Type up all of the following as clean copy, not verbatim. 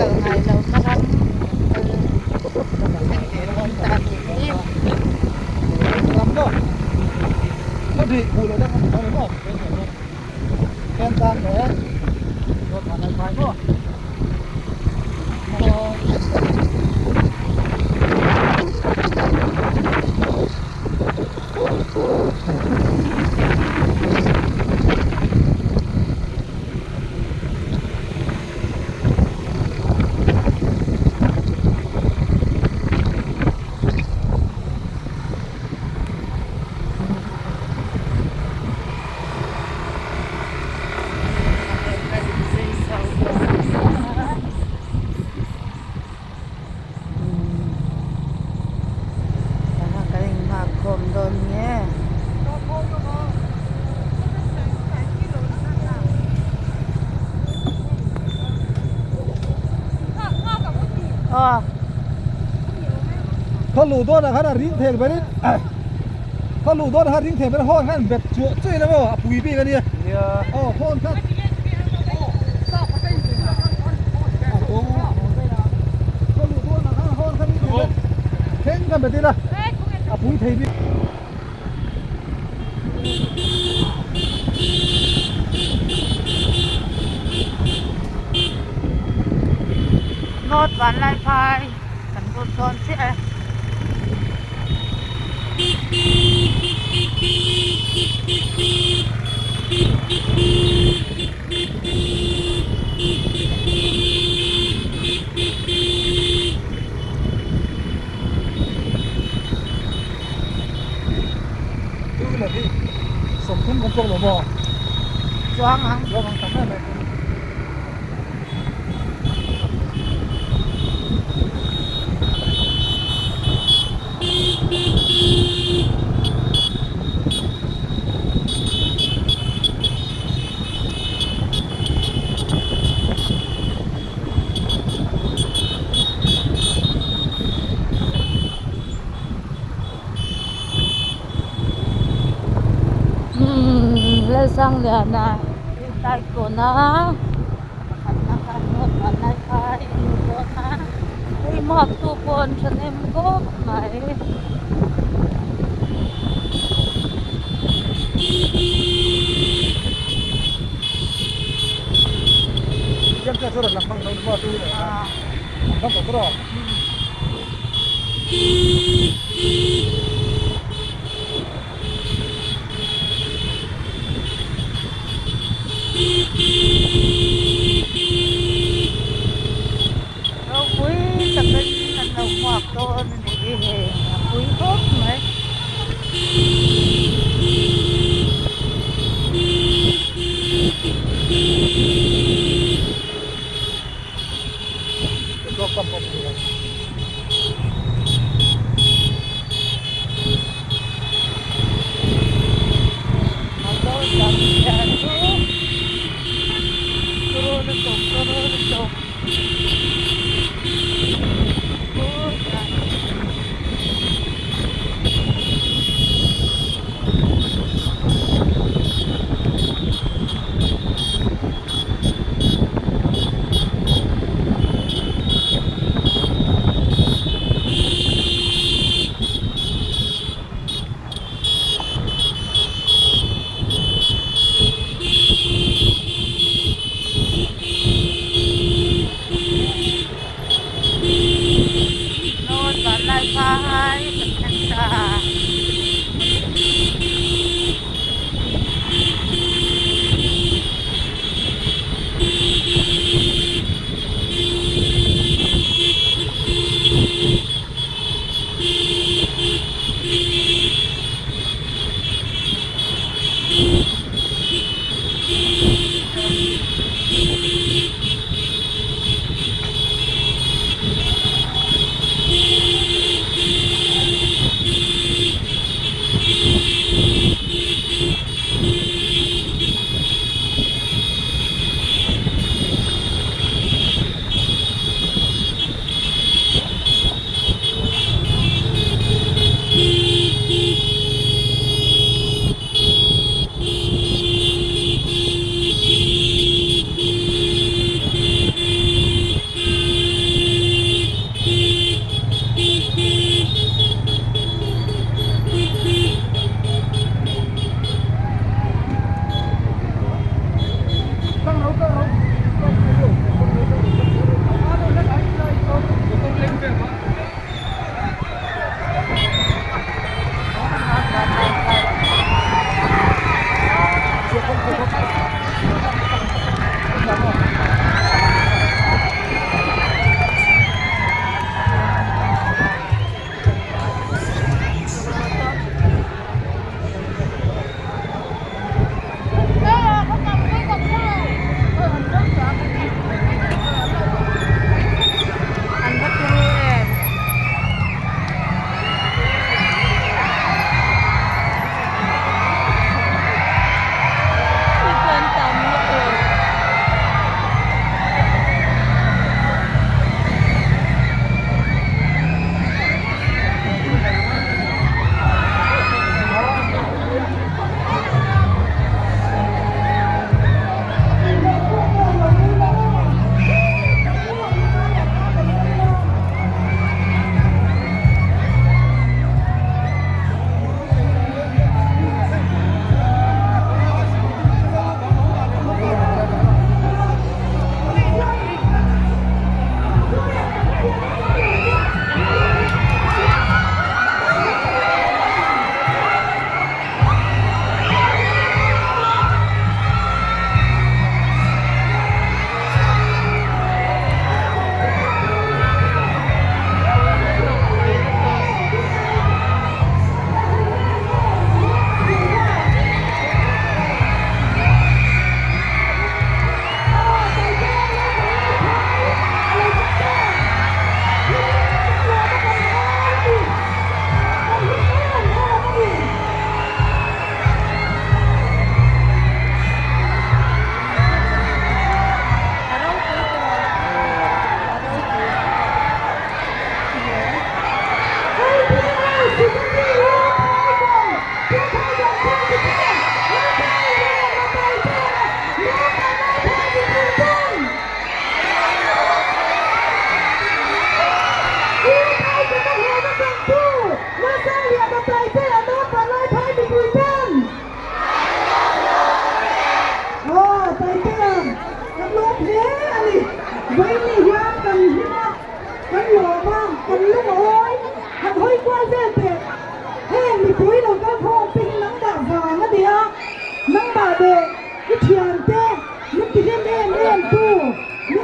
Kal ngai lo na ram kal kan dawn ta a nih hi. Kan inghak khawm dawn nge. Khaw luh dawnah khan a ring thei berin khaw luh dawnah khan ring thei berin horn khan bet chuah chuah ila maw a pui bik a nia aw horn kha khaw luh dawnah khan horn kha ring thei ber thleng kha bet ila a pui thei bik. North Vanlaiphai kan lut dawn chiah e. Two wheeler hi 30 kan chuang lo maw? Chuang ang. Chuang ang tam em em. Lalsangliana taikawna pakhatna kha note a lai kha a innu dawn a hei tu pawh an thahnem khawp mai. Ropui takin an lo hmuak dawn a nih hi hei a pui khawp mai. Motor tam zia chu turu lutuk turu lutuk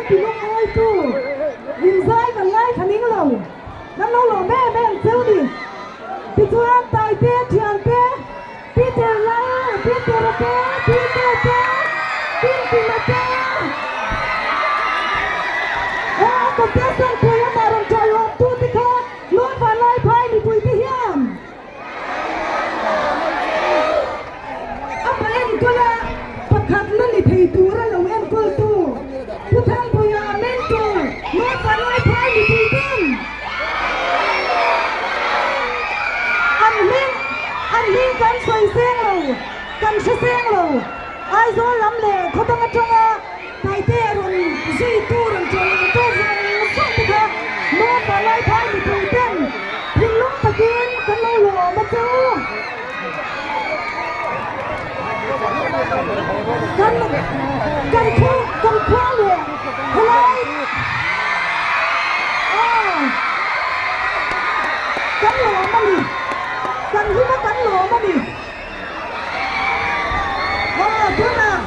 ti lungawitu inzai kan ngaithla ning lo, kan lo lawm em em cheu ni. Tichuan Taite thiante, Peter Lal, Peter-a te, Peter te, Kimkima te, aw contestant pui amah rawn ṭawihawmtu te kha Lawm Vanlaiphai mipui te hian Amah enkawla pakhatna ni thei tura lo enkawltu Pu Thangpuia mentor Lawm Vanlaiphai mipui ten an hming an hming kan sawi seng lo, kan hre seng lo. Aizawl lam leh khawdang atanga Taite rawn zuitu rawn chawiawmtu zawng zawng te kha North Vanlaiphai mipui ten thinlung takin kan lo lawm a che u. Kan kan khu kan khua leh helai aw kan lawm a ni. Kan hlim a kan lawm a ni. Aw tunah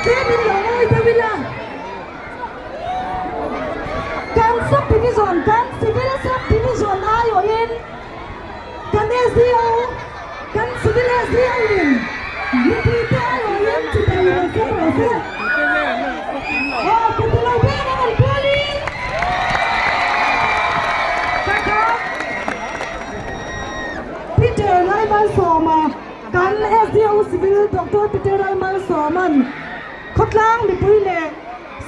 tlem in lo ngawi deuh ila kan sub division kan civil sub division aiawhin kan SDO kan civil SDO in mipui te aiawhin chibai rawn sep rawh se. Aw ka ti lo beng ang an kualin ka kha. Peter Laimalsawma, Kan SDO Civil Doctor Peter Laimalsawma'n khawtlang mipui leh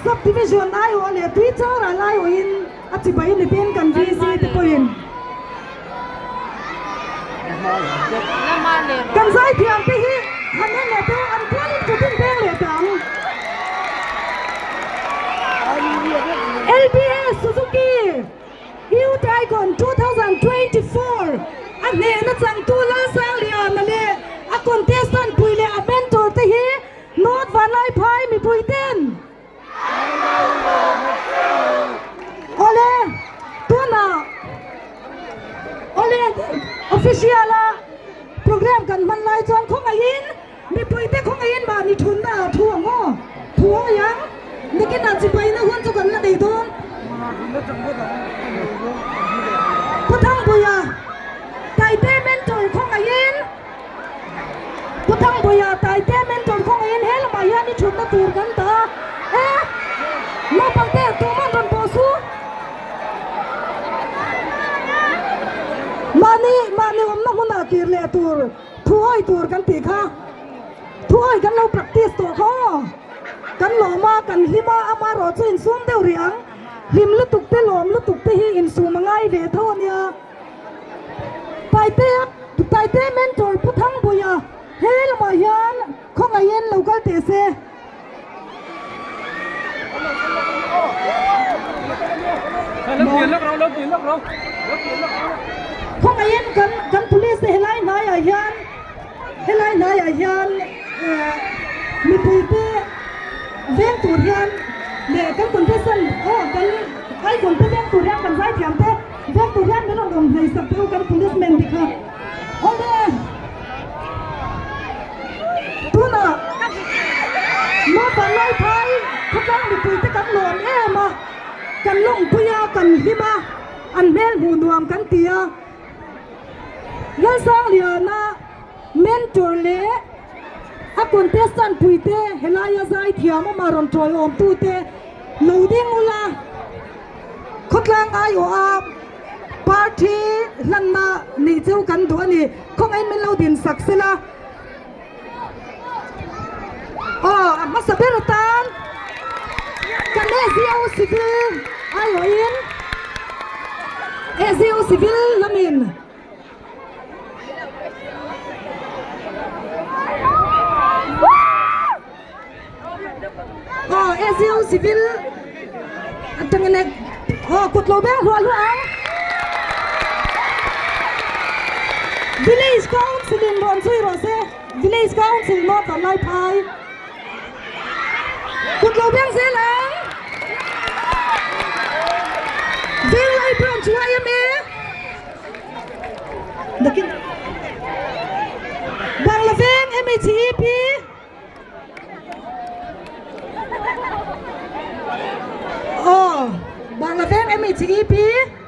Sub Division aiawh leh Tuichangral aiawhin a chibai ni ten kan VC te pawhin kan zaithiam te hi han en leh teh an kualin kut in peng leh teh ang. LBS Suzuki. Youth Icon 2024 a hnehna changtu Lalsangliana leh a contestant pui leh a mentor te hi North Vanlaiphai mipui ten Awle tunah Awle official a program kan hman lai chuan khawngaihin mipui te khawngaihin mahni thunna ah thu ang aw thu awih ang nikinah chipaina hun chu kan la nei dawn. Pu Thangbuia Taite mentor khawngaihin Pu Thangbuia Taite mentor khawngaihin he lamah hian i thutna tur kan dah a e naupang te tuman rawn pawh su mahni mahni awmna hmunah kir leh tur Thuawi tur kan tih kha thuawi kan lo practice tawh kha aw. Kan lawm a, kan hlim a, amarawh chu insum deuh rih ang. Hlim lutuk te lawm lutuk te hi insum a ngai ve tho a nia. Taite Taite mentor Pu Thangbuia he lamah hian khawngaihin lo kal teh se. Khawngaihin kan kan police te helai hnaiah hian helai hnaiah hian mipui te veng tur hian leh kan contestant aw kan icon te veng tur hian kan zaithiam te veng tur hian min rawn awm hmeisak teh u kan policeman te kha awle. Tunah naupang Laiphai khawtlang mipuite kan lawm em a, kan lawmpui a, kan hlim a, an hmel hmuh nuam kan ti a. Lalsangliana mentor leh a contestant puite helaia zaithiam awma rawn tawiawmtute lo ding ula, khawtlang aiawh a Party hlanna nih chu kan duh a ni. Khawngaihin min lo din sak sela. Aw, a hmasa ber atan kan SDO Civil aiawhin SDO Civil lamin Aw SDO Civil atangin aw kut lo beng hluah hluah ang. Village Council in rawn zui rawh se. Village Council North Vanlaiphai. Kut lo beng zel ang. Venglai Branch YMA. Dakin Bangla Veng MHEP. Chhiahla Veng MEGEP.